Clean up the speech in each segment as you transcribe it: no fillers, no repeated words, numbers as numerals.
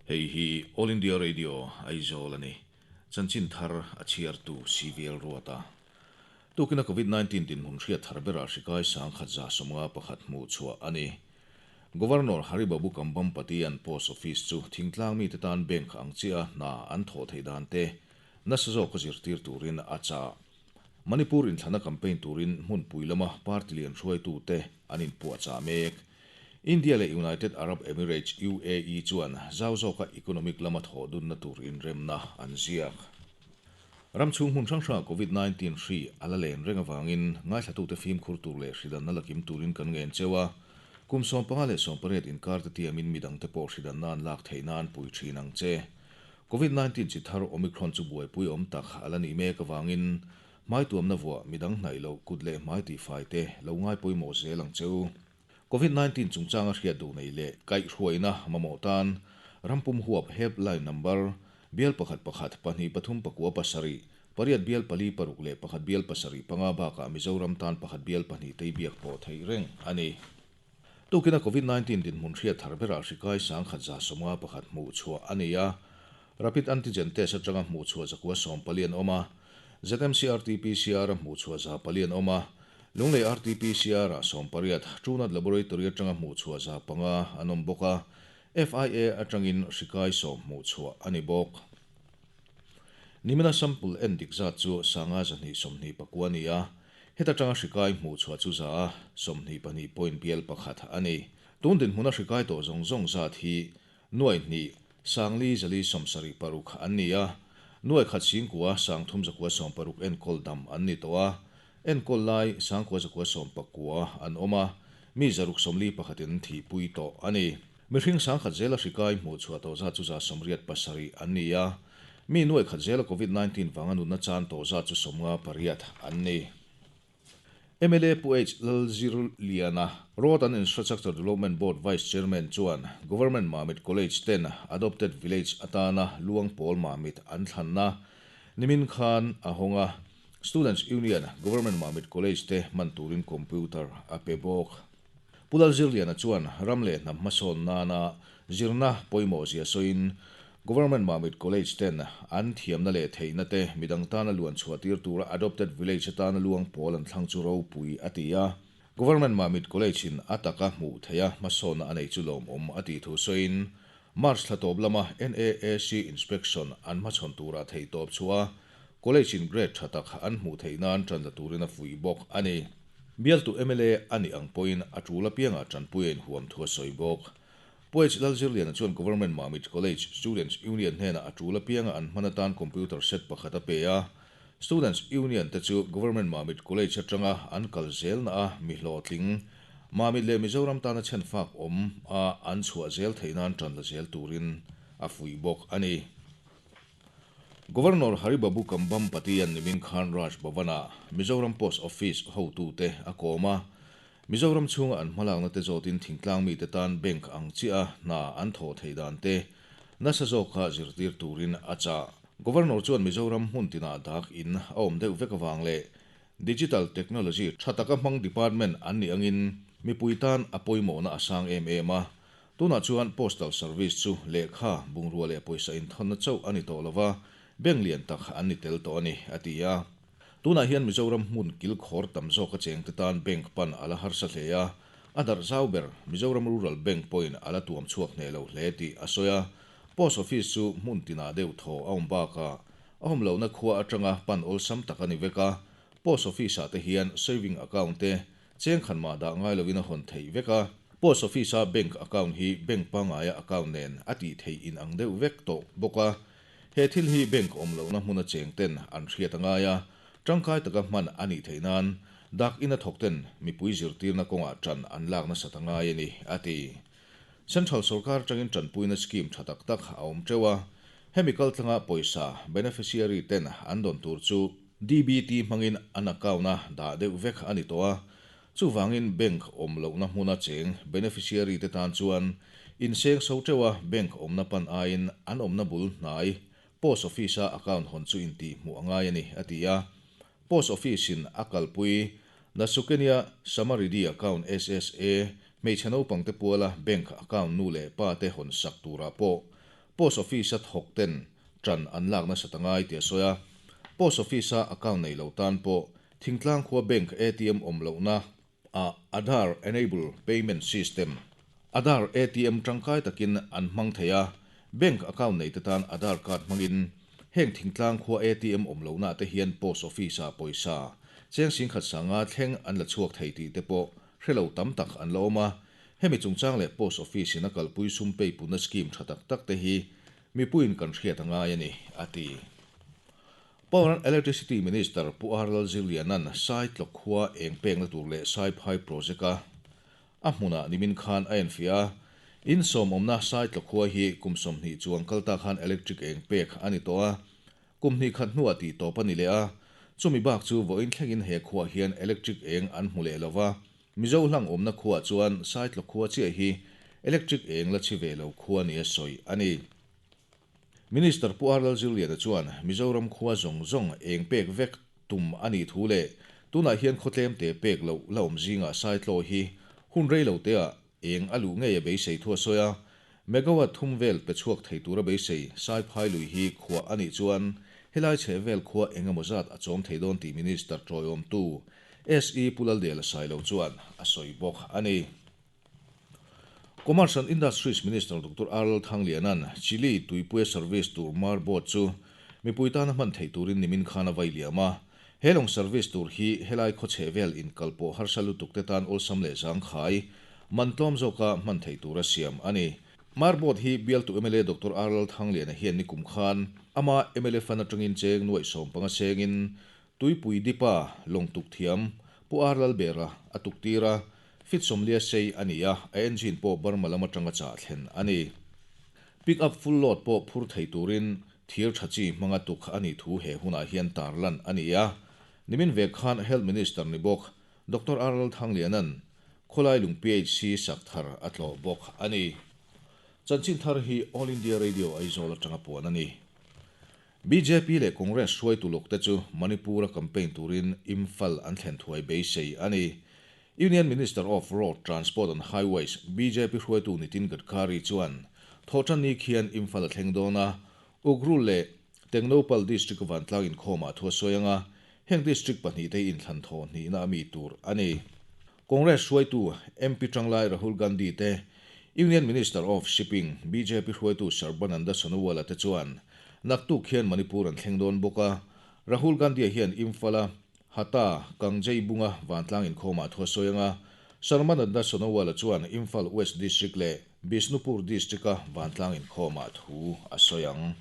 Hei hi All India Radio Aizawl a ni. Chanchin thar a chhiartu CVL Ruata. Tukina Covid 19 dinhmun hriat thar berah hri kai 1151 hmuh chhuah a ni. Governor Hari Babu Kambhampati an Post Office chu thingtlang mite tan bank ang chiah hna an thawh theih dan te nasa zawka zirtir turin a chah. Manipur inthlana campaign turin hmunpui lama party lian hruaitute an inpuahchah mek. India leh United Arab Emirates, UAE, chuan zau zawka economic lama thawh dunna tur inremna an ziak. Ram chhung hmun hrang hrangah Covid 19 hri a la len reng avangin ngaithlatute fimkhur tur leh hridanna la kim turin kan ngen cheu a. Kum 15 leh 18 inkar te tiamin midangte pawh hridanna an lak theih nan pui thin ang che. Covid 19 chi thar Omicron chu buaipui awm tak a la nih mek avangin hmai tuamna vuah midang hnaih loh kut leh hmai tihfai te lo ngai pawimawh zel ang cheu. Covid 19 chungchanga hriat duh nei leh kaihhruaina mamawh tan rampum huap helpline number bial pakhat pakhat pahnih pathum pakua pasarih pariat bial pali paruk leh pakhat bial pasarih panga bakah Mizoram tan pakhat bial pahnih tei biak pawh theih reng a ni. Tukina Covid 19 dinhmun hriat thar berah hri kai 1151 hmuh chhuah a ni a. Rapid antigen test atanga hmuh chhuah 140 an awm a. ZMC RT-PCR a hmuh chhuah 400 an awm a. Lunglei RT-PCR ah 80, Truenat Laboratory atanga hmuh chhuah 500 an awm bawk a. FIA atangin hri kai 10 hmuh chhuah a ni bawk. Nimina sample en dik zat chu 524 a ni a. Heta tanga hri kai hmuh chhuah chu za a 22 point bial pakhat a ni. Tun dinhmuna hri kai tawh zawng zawng zat hi nuai hnih 5476 an ni a. Nuai khat singkua 3960 enkawl dam an ni tawh a. Enkawl lai 9919 an awm a. Mi 641 in thihpui tawh a ni. Mihring 1000 zela hri kai hmuh chhuah tawh zat chu za 87 an ni a. Mi nuai khat zela Covid 19 vanga nunna chan tawh zat chu 58 an ni. MLA Pu H Lalzirliana, Road and Infrastructure Development Board Vice Chairman chuan Government Mamit College ten Adopted Village atana luang pawl Mamit an thlanna nimin khan a hawng a. Students Union, Government Mamit College te hman turin computer a pe bawk. Pu Lalzirliana chuan ram leh hnam hmasawn nana zirna pawimawh zia sawiin Government Mamit College ten an thiamna leh theihna te midang tana luan chhuah tir tura Adopted Village atana luang pawl an thlang chu ropui a ti a. Government Mamit College in a taka hmuh theih a hmasawnna a nei chu lawmawm a tih thu sawiin March thla tawp lama NAAC inspection an hmachhawn tura theih tawp chhuah a College in grade tha tak an hmuh theih nan tan la turin a fuih bawk a ni. Bialtu MLA a nih ang pawhin a tul apiangah tanpui a inhuam thu a sawi bawk. Pu H Lalzirliana chuan Government Mamit College Students Union hnenah a tul apianga an hman atan computer set pakhat a pe a. Students Union te chu Government Mamit College atanga an kal zelna a mi hlawhtling Mamit leh Mizoram tana chhen fak awm a an chhuah zel theih nan tan la zel turin a fuih bawk a ni. Governor Hari Babu Kambhampati an nimin khan Raj Bhavan-ah Mizoram Post Office hotute a kawm a. Mizoram chhunga an hmalakna te zawtin thingtlang mite tan bank ang chiah a hna an thawh theih dan te nasa zawk kha zirtir turin a chah. Governor chuan Mizoram hmun tinah dak in a awm deuh vek avang leh digital technology tha taka hmang department an nih angin mipui tan a pawimawhna a sang em em a. Tunah chuan postal service chu lehkha, bungrua leh pawisa inthawnna chauh a ni tawh lova, bank lian tak an ni tel tawh a ni, a ti a. Tunah hian Mizoram hmun kilkhawr tam zawka chengte tan bank pan a la harsa hle a, a darh zau ber Mizoram Rural Bank pawhin a la tuam chhuak hneh lo hle tih a sawi a. Post office chu hmun tinah deuh thaw a awm bakah a awm lohna khua atanga pan awlsam tak a ni vek a. Post office-ah te hian saving account te cheng khan mah dah ngai lovin a hawn theih vek a. Post office-a bank account hi bank pangaia account nen a tih theih in ang deuh vek tawh bawk a. He thil hi bank awm lohna hmuna cheng ten an hriat a ngai a, tangkai taka hman a nih theih nan dak ina thawk ten mipui zirtirna kawngah tan an lak nasat a ngai a ni, a ti. Central sorkar atangin tanpuina scheme tha tak tak a awm teuh a, hemi kaltlanga pawisa beneficiary ten an dawn tur chu DBT hmangin an account a dah deuh vek a ni tawh a. Chuvangin bank awm lohna hmuna cheng beneficiary te tan chuan inseng so teuh a bank awmna pan aiin an awmna bul hnai post office a account hawn chu intih hmuh a ngai a ni, a ti a. Post office in a kalpui Nasukenia Samaridi account SSA hmeichhe naupangte puala bank account nu leh pa te hawn sak turah pawh Post Office-a thawk ten ṭan an lak nasat a ngai tih a sawi a. Post Office-a account nei lo tan pawh thingtlang khua bank ATM awm lohna ah Aadhaar Enable Payment System, Aadhaar ATM, tangkai takin an hmang thei a. Bank account nei te tan Aadhaar card hmangin heng thingtlang khua ATM awm lohna te hian Post Office-ah pawisa cheng singkhat sanga thleng an la chhuak thei tih te pawh hre lo tam tak an la awm a. Hemi chungchang leh Post Office in a kalpui sum pei putna scheme tha tak tak te hi mipuiin kan hriat a ngai a ni, a ti. Power and Electricity Minister Pu R Lalzirliana'n Saitlawk khua eng pekna tur leh Saiphai project a a hmunah nimin khan a enfiah a. In sawmawmna Saitlawk khua hi kum 20 chuang kal ta khan electric eng pek a ni tawh a. Kum hnih khat hnuah tih tawp a ni leh a, chumi bak chu vawiin thlengin he khuaah hian electric eng an hmu leh lo va. Mizo hlang awmna khuaah chuan Saitlawk khua chiah hi electric eng la chhi ve lo khua nia sawi a ni. Minister Pu R Lalzirliana chuan Mizoram khua zawng zawng eng pek vek tum a nih thu leh tunah hian khaw tlemte pek loh la awm zingah Saitlaw hi hun rei lo teah Eng a luh ngei a beisei thu a sawi a, megawatt thum vel pe chhuak thei tura beisei Saiphai lui hi khuah a nih chuan helai chheh vel khua eng emaw zat a chawm thei dawn tih Minister tawiawmtu SE Pu Laldela Sailo chuan a sawi bawk a ni. Commerce and Industries Minister Doctor R Lalthangliana'n Chile tuipuia service tur mar boat chu mipui tana hman theih turin nimin khan a vai liam a, He lawng service tur hi helai khaw chheh vel inkal pawh harsa lutuk te tan awlsam leh zangkhai, man tlawm zawka hman theih tura siam a ni. Marbot hi bialtu mla Doctor R Lalthangliana hian nikum khan ama mla fund atangin cheng nuaih 15 sengin Tuipui Dipa lawng tuk thiam Pu R Lalbera a tuk tir a, fit 40 sei a ni a, a engine pawh Burma lam atanga chah thlen a ni. Pick up full load pawh phur thei turin Thir tha chi hmanga tuk a nih thu he hunah hian tarlan a ni a. Nimin vek khan Health Minister ni bawk Doctor R Lalthangliana'n Khawlailung PHC sak thar a tlawh bawk a ni. Chanchin thar hi All India Radio Aizawl atanga puan a ni. Bjp leh Congress hruaitu lawkte chu Manipur-a campaign turin Imphal an thlen thuai beisei a ni. Union Minister of Road Transport and Highways, bjp hruaitu Nitin Gadkari chuan Thawhtanni khian Imphal a thleng dawn a, Ukhrul leh Tengnoupal District vantlang inkhawmah thu a sawi ang a, heng district pahnihte hi inthlan thaw hnihna a mi tur a ni. Congress hruaitu MP Tanglai Rahul Gandhi te, Union Minister of Shipping, bjp hruaitu Sarbananda Sonowal-a te chuan naktuk khian Manipur an thleng dawn bawk a, Rahul Gandhi-a hian Imphal-a Hata, Kangjei bunga vantlang inkhawmah thu a sawi ang a, Sarmananda Sonowal-a chuan Imphal West District leh Bishnupur District-a vantlang inkhawmah thu a sawi ang.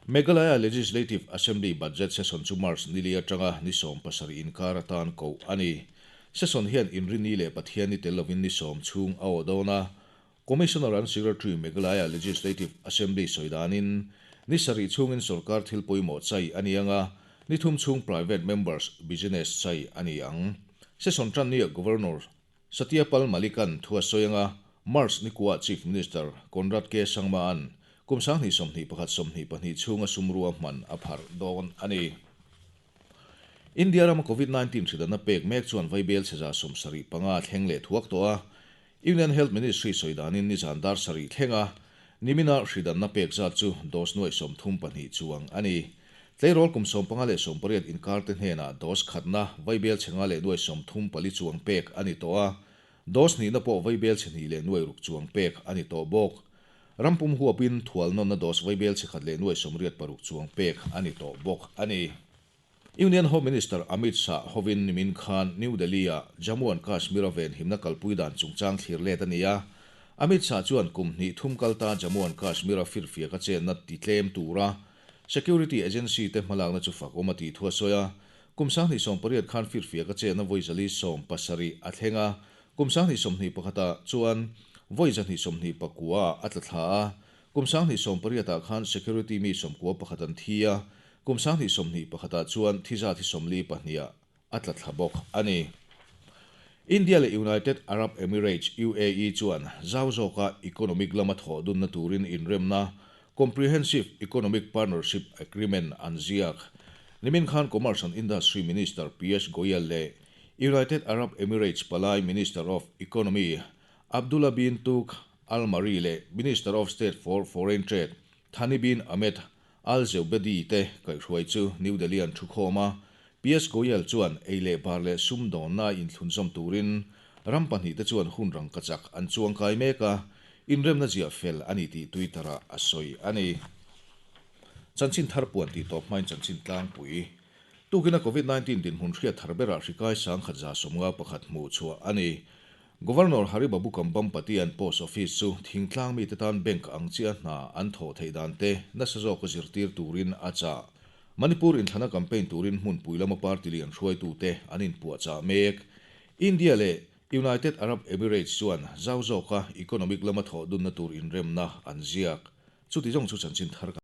Meghalaya Legislative Assembly Budget Session chu March nili atanga ni 17 inkar atan koh a ni. Session hian Inrini leh Pathianni tel lovin ni 10 chhung a awh dawn a, Commissioner and Secretary Meghalaya Legislative Assembly sawi danin, ni sarih chhungin sorkar thil pawimawh chai a ni ang a, ni thum chhung private members business chai a ni ang. Session tan nia Governor Satyapal Malik-a'n thu a sawi ang a, March ni kuah Chief Minister Conrad K. Sangma-a'n kum 2021 22 chhunga sumrua hman a pharh dawn a ni. India rama Covid 19 hridanna pek mek chuan vaibel chhe 75 thleng leh thuak tawh a, Union Health Ministry sawi danin nizan dar sarih thleng a, nimina hridanna pek zat chu dose nuaih 32 chuang a ni. Tleirawl kum 15 leh 18 inkar te hnenah dose khatna vaibel chhe nga leh nuaih 34 chuang pek a ni tawh a, dose hnihna pawh vaibel chhe hnih leh nuaih ruk chuang pek a ni tawh bawk. Rampum huapin thual nawnna dose vaibel chhe khat leh nuaih 86 chuang pek a ni tawh bawk a ni. Union Home Minister Amit Shah hovin nimin khan New Delhi-ah Jammu and Kashmir-a venhimna kalpui dan chungchang thlir let a ni a. Amit Shah chuan kum hnih thum kalta Jammu and Kashmir-a firfiaka chenna ti tlem tura security agency te hmalakna chu fak awm a tih thu a sawi a. Kum 2018 khan firfiaka chenna vawi 470 a thleng a, kum 2021-ah chuan vawi 129-ah a tla thla a. Kum 2018-ah khan security mi 91 an thi a, Kum 2021-ah chuan thi zat hi 42-ah a tla thla bawk a ni. India leh United Arab Emirates, UAE, chuan zau zawka economic lama thawh dunna turin inremna Comprehensive Economic Partnership Agreement an ziak. Nimin khan Commerce and Industry Minister Piyush Goyal leh United Arab Emirates palai Minister of Economy Abdullah bin Touq. Al Marri leh Minister of State for Foreign Trade Thani bin Ahmed Al Zeubedi te kaihhruai chu New Delhi an thukhawm a. PS Goyal chuan ei leh bar leh sumdawnnaa inthlunzawm turin ram pahnihte chuan hun rangkachak an chuangkai mek a, inremna ziah fel a ni tih Twitter-ah a sawi a ni. Chanchin thar puan tih tawp hmain chanchin tlangpui. Tukina Covid 19 dinhmun hriat thar berah hri kai 1151 hmuh chhuah a ni. Governor Hari Babu Kambhampati-a'n Post Office chu thingtlang mite tan bank ang chiah hna an thawh theih dan te nasa zawka zirtir turin a chah. Manipur inthlana campaign turin hmunpui lama party lian hruaitute an inpuahchah mek. India leh United Arab Emirates chuan zau zawka economic lama thawh dunna tur inremna an ziak. Chuti zawng chu chanchin thar kan.